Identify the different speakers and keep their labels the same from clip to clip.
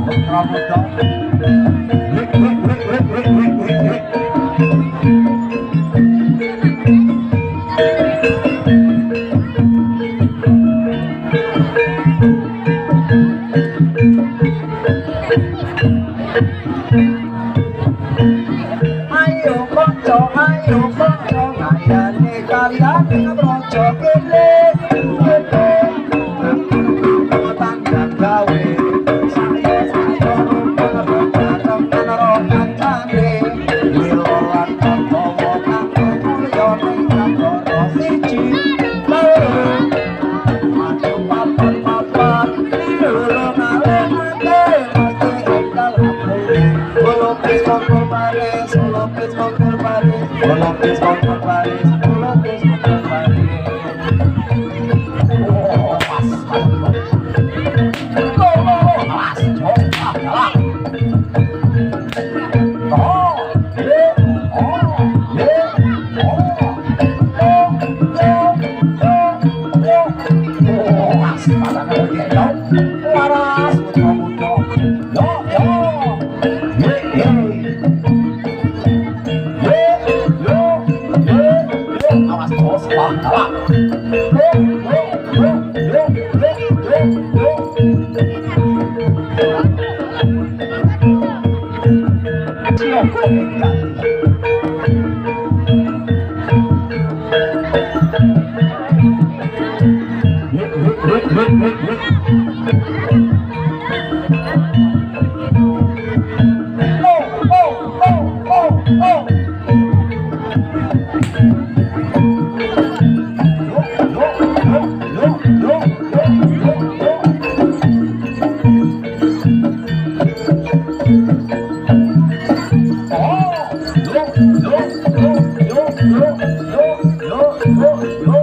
Speaker 1: Putra muda. Wik wik wik wik wik wik wik wik. Ayo kanca, ayo kanca, ngayane kalian projo kene kene. Tangga gawe saya saya rupane karo kancane lilo lan tawa kang mulya ning negara siji loro maju papat papat lilo ngalih mesti engkal Lopez control Paris, Lopez control Paris, Lopez control Paris, Lopez control Paris. Oh, pas, pas, pas. Go, go, go. Awas, oh, ah, salah. Oh, ye, oh, ye, oh, oh, oh, oh, oh. Oh, pas, pasangan yo. Waras, muda, muda. Yo, yo. Ye, ye. Yo, yo, yo, yo. Awas, bos, wah, salah. Yo, yo, yo, yo, yo, yo, yo. Sioko enggal. Wik, wik, wik, wik, wik, wik. Oh, oh, oh, oh, oh. Yo, yo, yo, yo, yo, yo, yo, yo. Oh, yo, yo, yo, yo, yo, yo, yo, yo, yo.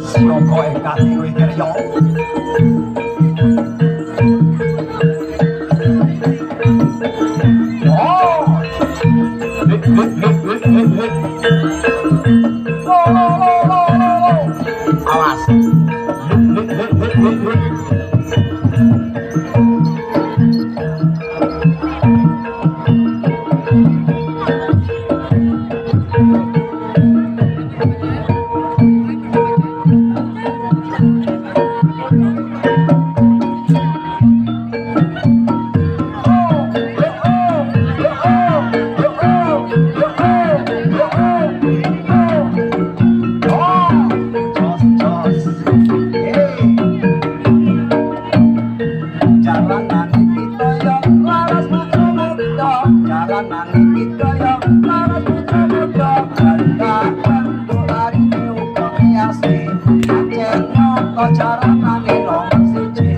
Speaker 1: Sioko enggal kowe kene yo. Oh. Wik, wik, wik, wik, wik, wik. Lo, lo, lo, lo, lo, lo. Awas. Wik, wik, wik, wik, wik, wik. Oh, oh, oh, oh, oh, oh, oh, oh, oh, oh. Jos, jos. Hey. Jaranan kita yo laras putra muda, jaranan kita yo laras putra muda. Ganda bentuk lari uga kiasi, pancen nyata jaranane nomor siji.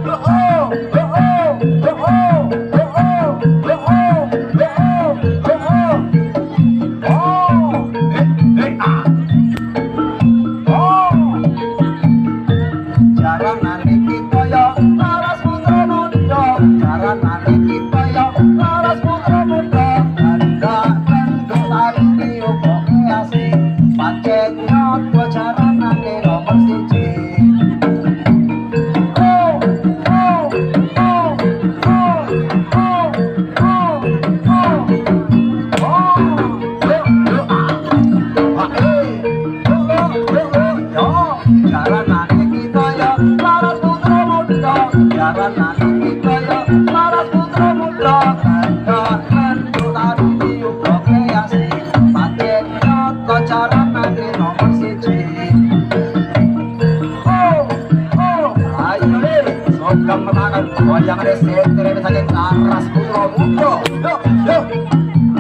Speaker 1: Oh oh oh oh oh oh oh oh oh oh oh oh. Eh eh ah. Oh. Jaranan iki kaya laras putra muda, jaranan iki kaya laras putra muda. Ganda bentuk lari uga kiasi, pancen nyata jaranane nomor siji. Oh oh oh oh oh oh oh oh. Yo yo ah. Ah eh. Yo yo yo yo. Jaranan iki kaya laras putra muda, jaranan iki kaya laras putra muda. Ganda bentuk lari uga kiasi, pancen nyata jaranane nomor siji. Oh, oh, ayo le, sogam menangan goyang le setere saking laras putra muda. Yo, yo,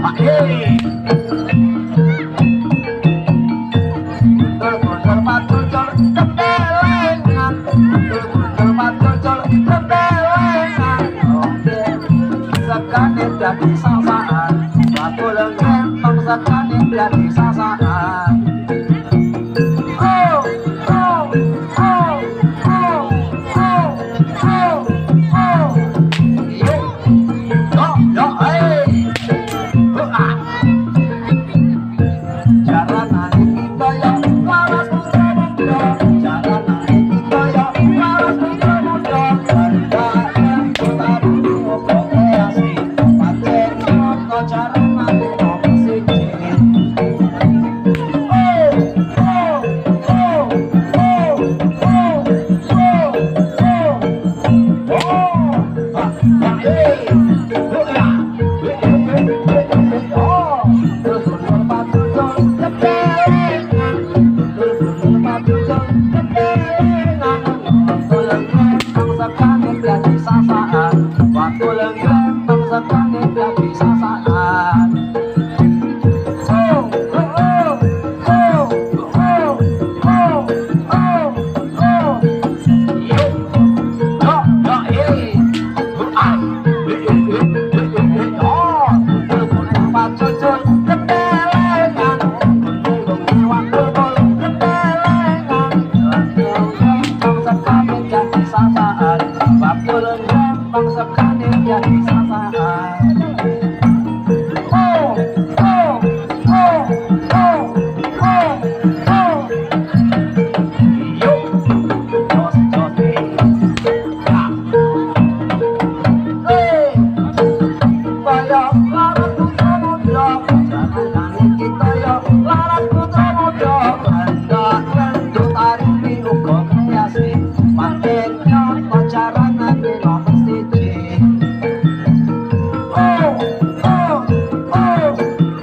Speaker 1: pak eh. Gundul patul col kepelengan, gundul gundul patul col kepelengan. Oke, sekane dadi sasaan, bakul ngentong sekane dadi sasaan. Oh, oh, oh, oh, oh, oh, oh. dadi sasaan. Oh oh oh oh oh oh. Yo jos jos ya. Eh kaya laras putra muda jaranane kita ya laras putra muda ganda gando tari uga kreasi pancen nyata jaranane nomor siji. Oh oh oh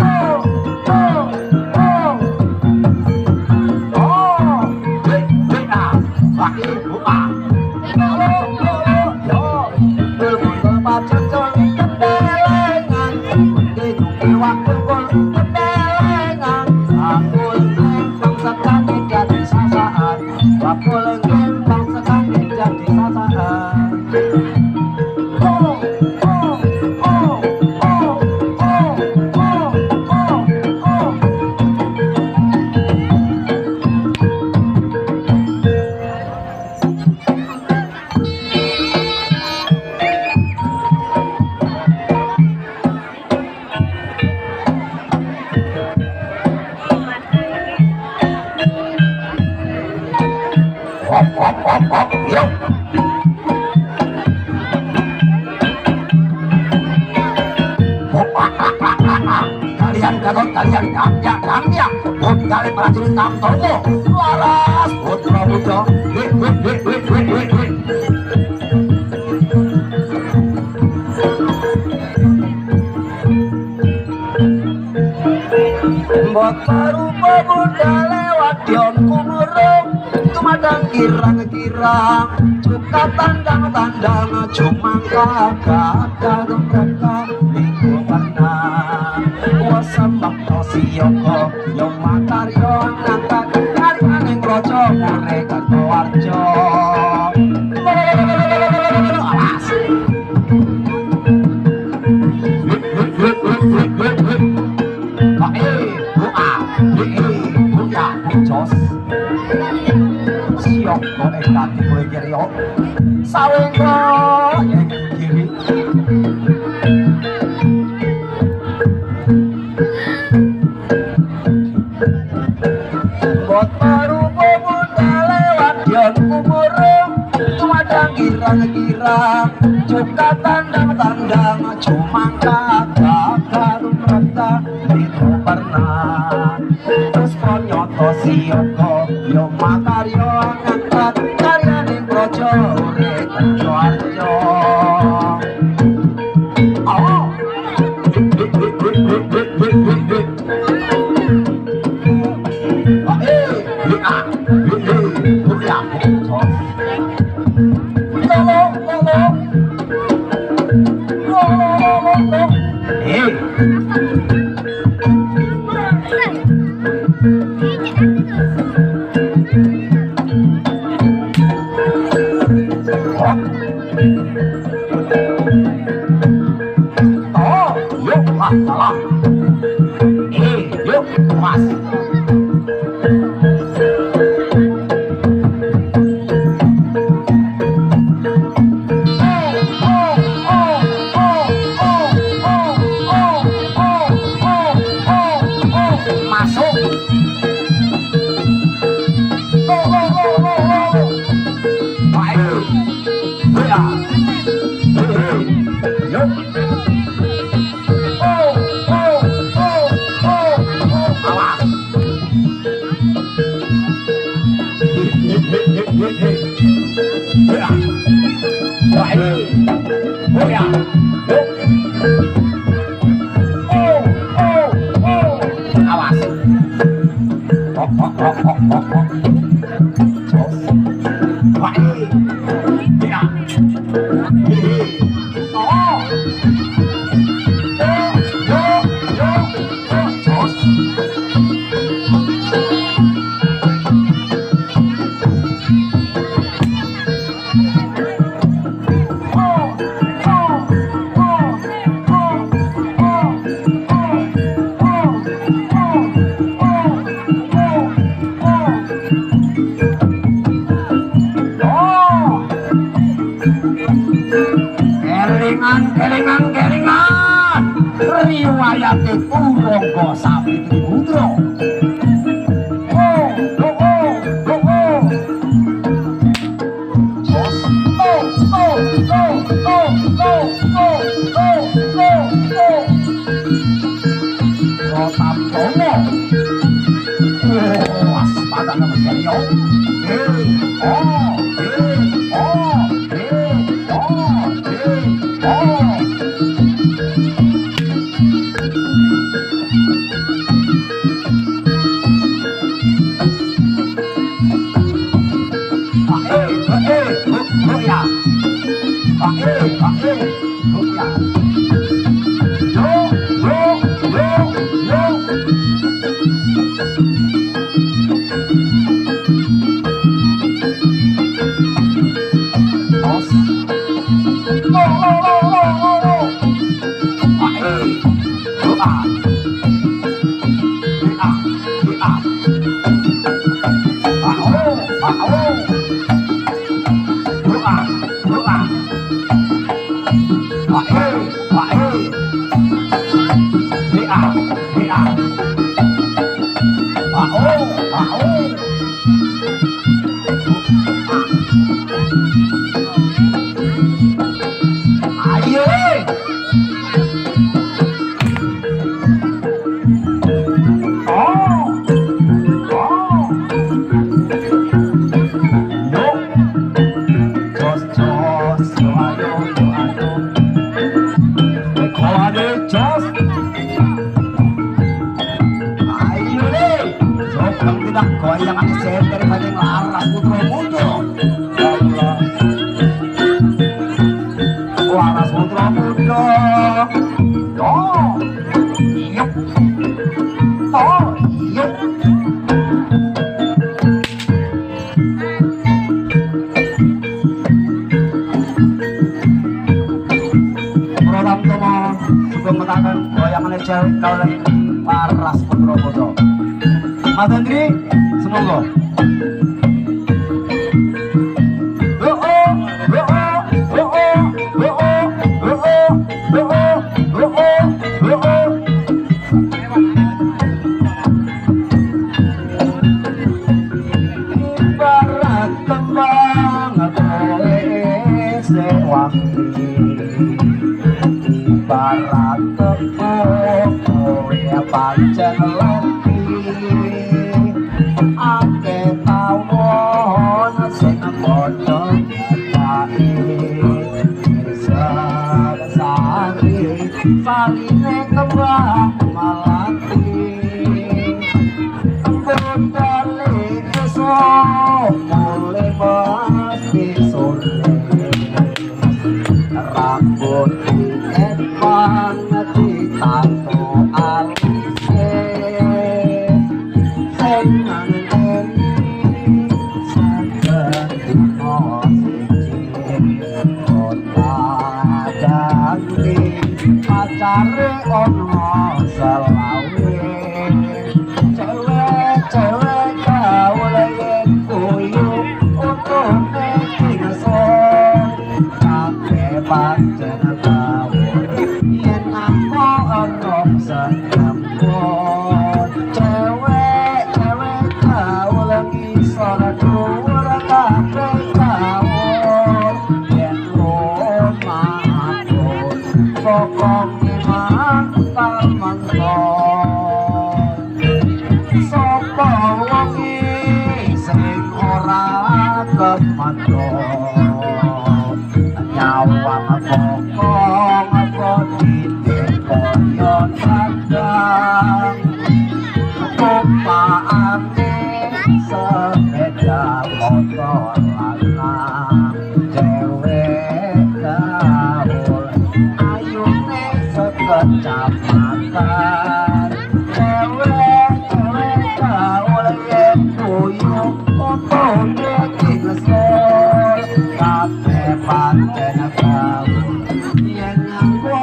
Speaker 1: oh oh oh oh. B B A A I U A. Lo lo lo yo. Bul-bul pacocol kendelengan kunti wakul kendelengan bakul lempang sekane dadi sasaan bakul lempang sekane dadi sasaan. Oh oh oh oh oh oh oh oh. Hop hop hop hop yo. Kalian gatot kalian damya damya budale prajurit Tamtomo laras putra muda. Wih wih wih wih wih wih wih. Mbok rupa budale wadyon kumurung tumadang kirang-kirang cuka tandang-tandang jumangka gagah tumraka iku warna wasembakta siyaga ya makarya ngangkat karyaning raja mure Kartowarja. Awas. A E U A B E U Ya jos. Siyaga ing katimu kirya sawengga ing kiri. Rupa budale wadyon kumurung tumadang kirang-kirang cuka tandang-tandang jumangka gagah tumraka dituperna puspa nyata siyaga ya makarya ngangkat karyaning praja urip Kartowarja. Oh. A E B A B E U Ya jos. Lo lo lo lo lo lo lo lo. Eh. Oh, yo ah salah. Eh, yo mas. Oh, Kelingan kelingan riwayate Turangga Sawitri Putra. Oh, oh, oh, oh, oh. Oh, oh, oh, oh, oh, oh, oh, oh, oh. Rotamtomo. Waspada nama yo. Eh, oh, eh, oh, eh, oh, eh, oh. Ah, eh, eh, oh, oh, ya. Ah, eh, ah, eh, oh, ya. Yo, yo, yo, yo. Os. Lo, lo, lo, lo, lo, lo. Ah, eh, oh, ah. Eh, ah, eh, ah. Ah, oh, ah, oh. Oh, ah, oh, ah. Ah, eh, ah, eh. Eh, ah, eh, ah. Ah, oh, ah, oh. Ayo, eh. Oh, oh. Yo. Jos, jos, yo, ayo, yo, ayo. Koane jos. Ayo deh. Sopeng tidak goyang ane senter paling laras putra muda. Ya Allah. Laras putra muda. Yo. Yuk. Oh, yuk. Protamtomo sugeng metaken goyangane cewek kalih laras putra muda. Mas Hendri, semoga. Oh oh, oh oh, oh oh, oh oh, oh oh, oh oh, oh oh, oh oh. Ibarat kembang kowe isih wangi. Ibarat tepung kowe pancen legi. Akeh tawon sing padha nyedaki. Sari sarine kembang melati. Budale esuk mulih mesti sore. Rambut diepang ditato alise. Sing ngenteni saben dina siji. Kota ganti pacare ana selawe. Cewek-cewek gaul yen kuyu untune kingsung. Kabeh pancen gaul yen aku enom senempun. Cewek-cewek gaul ngisor dhuwur kabeh gaul yen lumampun pokoke mantal menton. Sapa wonge sing ora kemandhot nyawang bokong bodine kaya sandang. Tumpakane sepeda motor lanang. Cewek gaul ayune sekecamatan. Cewek-cewek gaul yen guyu untune kingsor. Kabeh pancen gaul yen nganggo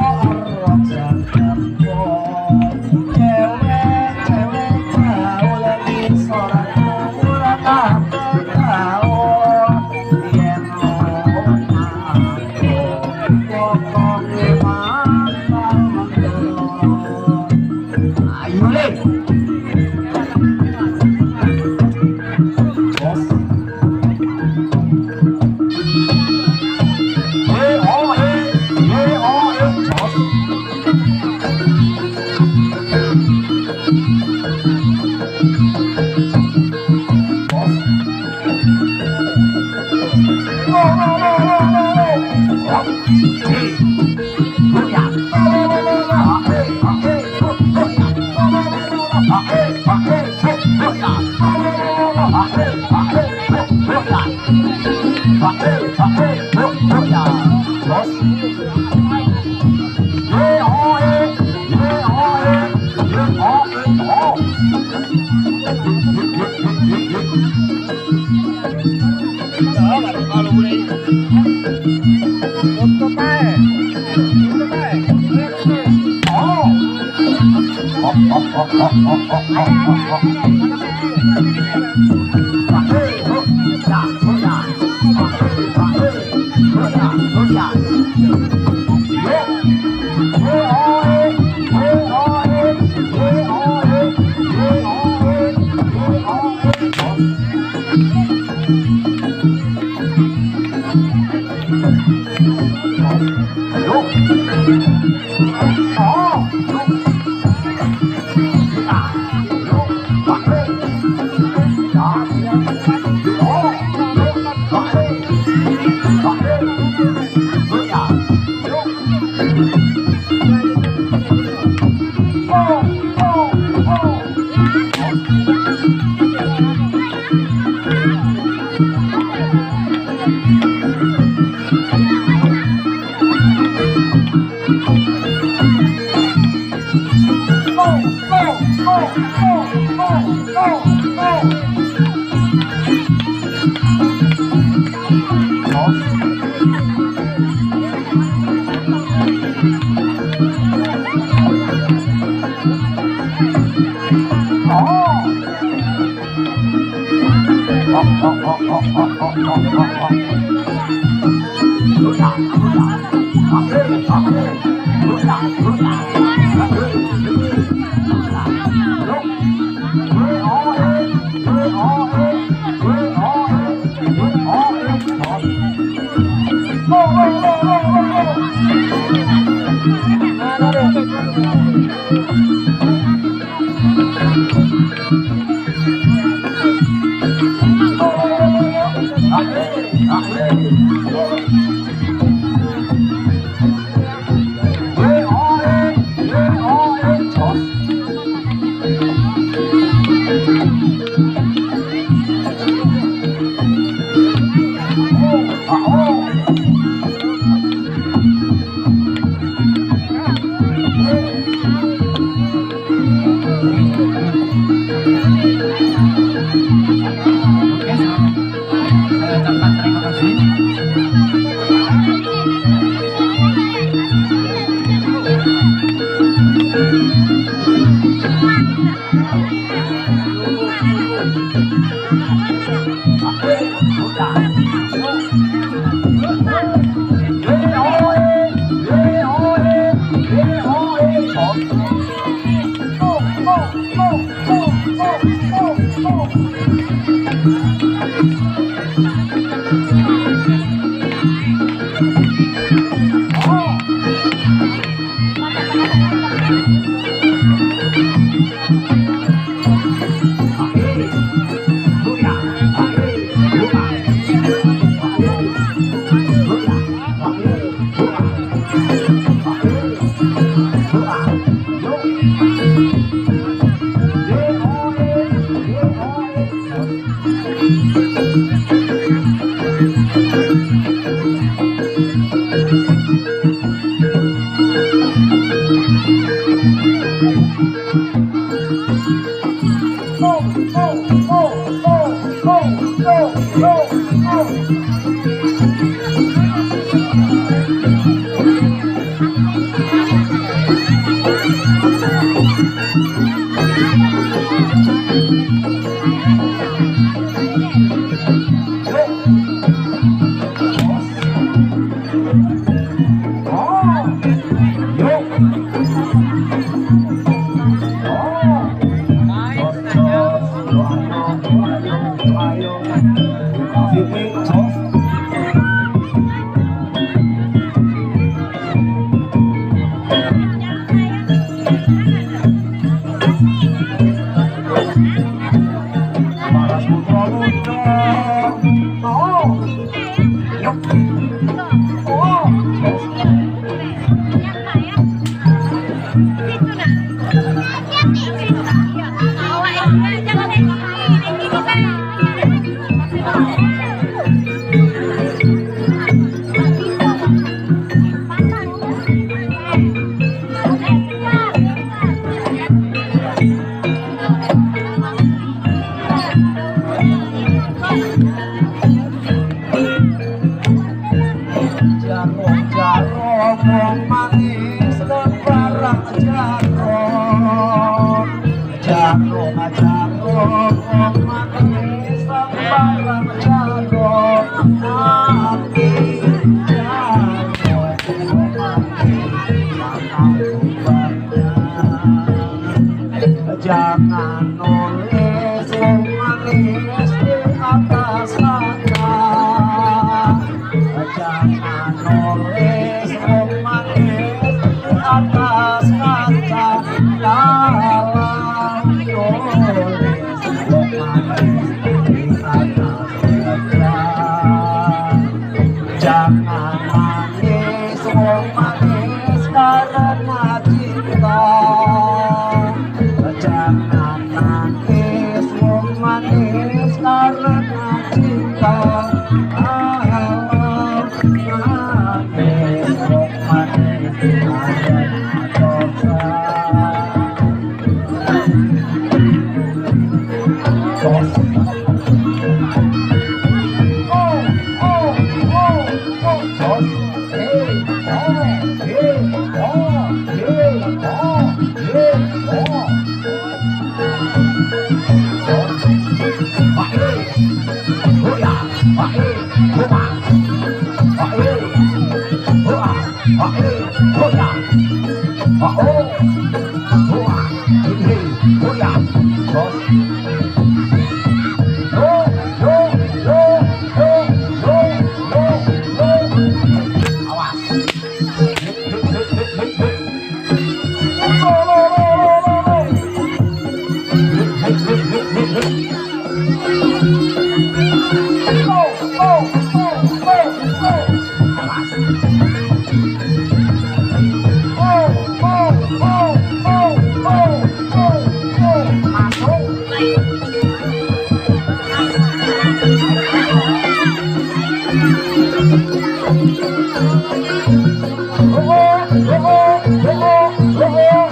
Speaker 1: rok sendepon. Cewek-cewek gaul ngisor dhuwur kabeh gaul yen lumampun pokoke. Oke, saya ucapkan terima kasih. Jagung jagung wong manis barang jagung. Jagung jagung wong manis barang jagung. Ati jagung wong manis jangan nulis wong manis di atas kaca. Jangan nulis wong manis di atas kaca. Kalau nulis wong manis di atas kaca. Jangan nangis wong manis karena cinta. Jangan nangis wong manis karena cinta. Kalau nangis wong manis karena dosa. Dosa. Oh, oh, oh, oh, dos, hey, oh, hey, oh, hey, oh, hey, oh. Dos, pak, eh, oh ya, pak, eh, oh, pak, pak, eh, oh, ah, pak, eh, oh ya, pak, oh, oh, ah, hey, oh ya, dos. Yo, yo, yo, yo, yo, yo, yo. Awas. Hip, hip, hip, hip, hip, hip. Lo, lo, lo, lo, lo, lo. Hip, hip, hip, hip, hip, hip. Go, go, go, go, go. Awas. Go, go, go, go, go, go, go. Masuk. Oh, oh, oh, oh, oh, oh.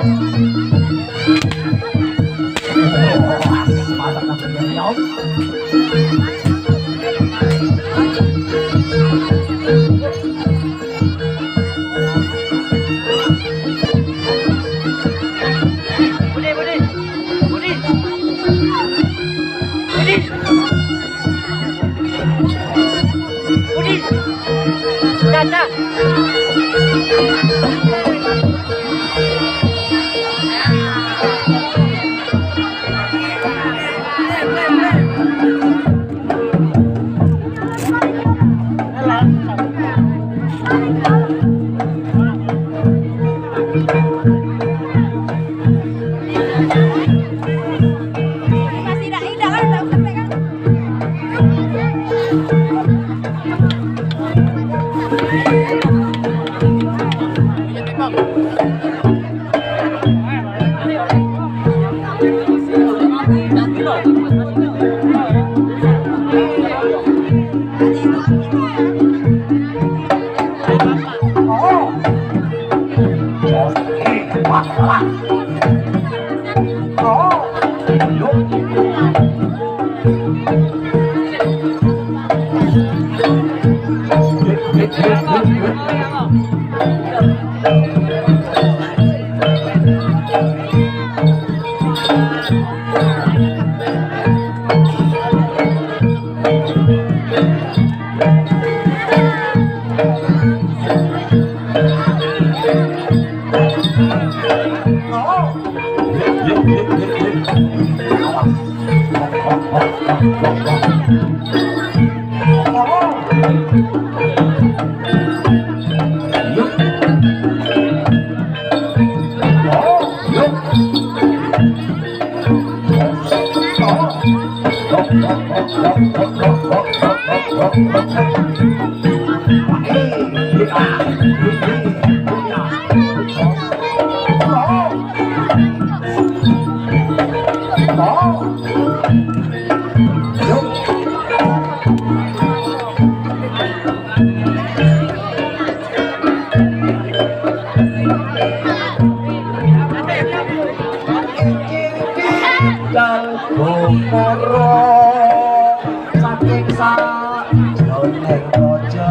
Speaker 1: Awas, mantap nang ya.
Speaker 2: Budi, Budi, Budi, Budi, Budi, Caca.
Speaker 3: Masih tidak indah kan, tak sampai kan?
Speaker 1: Oh. Dos, eh, wah, wah. Oh, yo. Hip, hip, hip, hip, hip. Oh. Hip, hip, hip, hip, hip. Awas. Oh, oh, oh, oh, oh. Oh. Yuk. Oh, yuk. Oh. Oh, oh, oh, oh, oh, oh, oh, oh, oh, oh. Eh, ah, eh, eh, oh. Oh. Yuk. Gumara saking sajroning raja.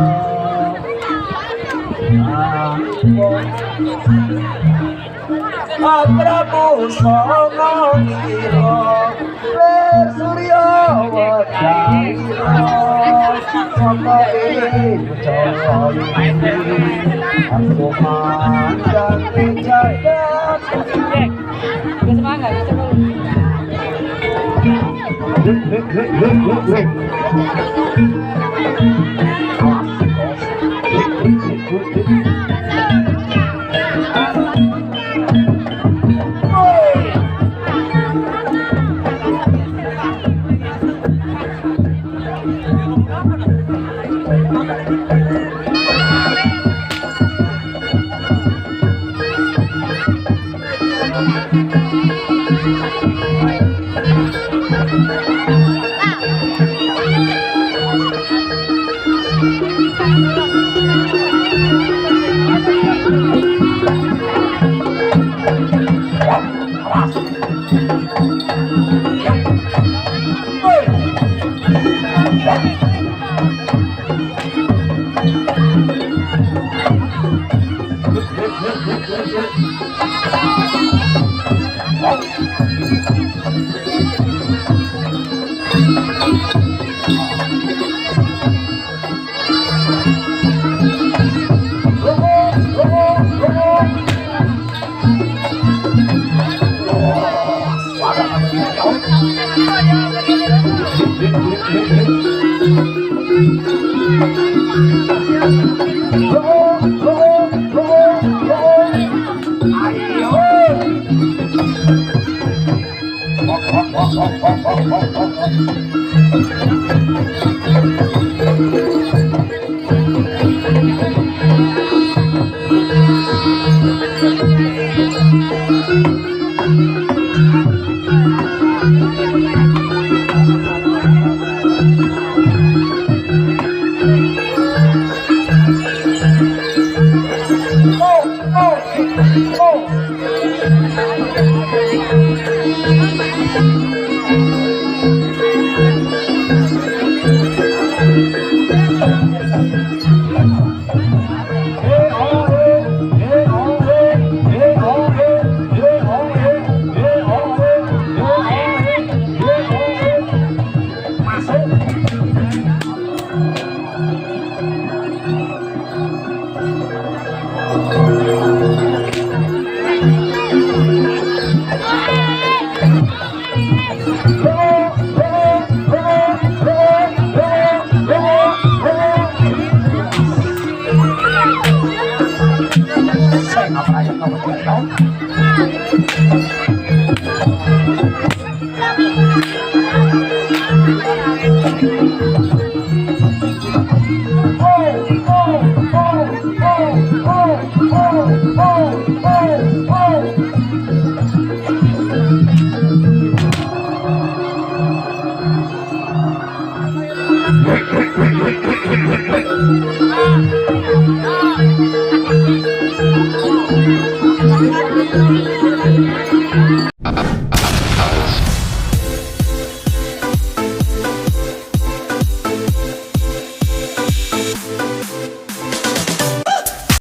Speaker 1: rupa Prabu Songo Lir Surya Wedawira saka ing Jaya Asuman jagat.
Speaker 2: Semangat.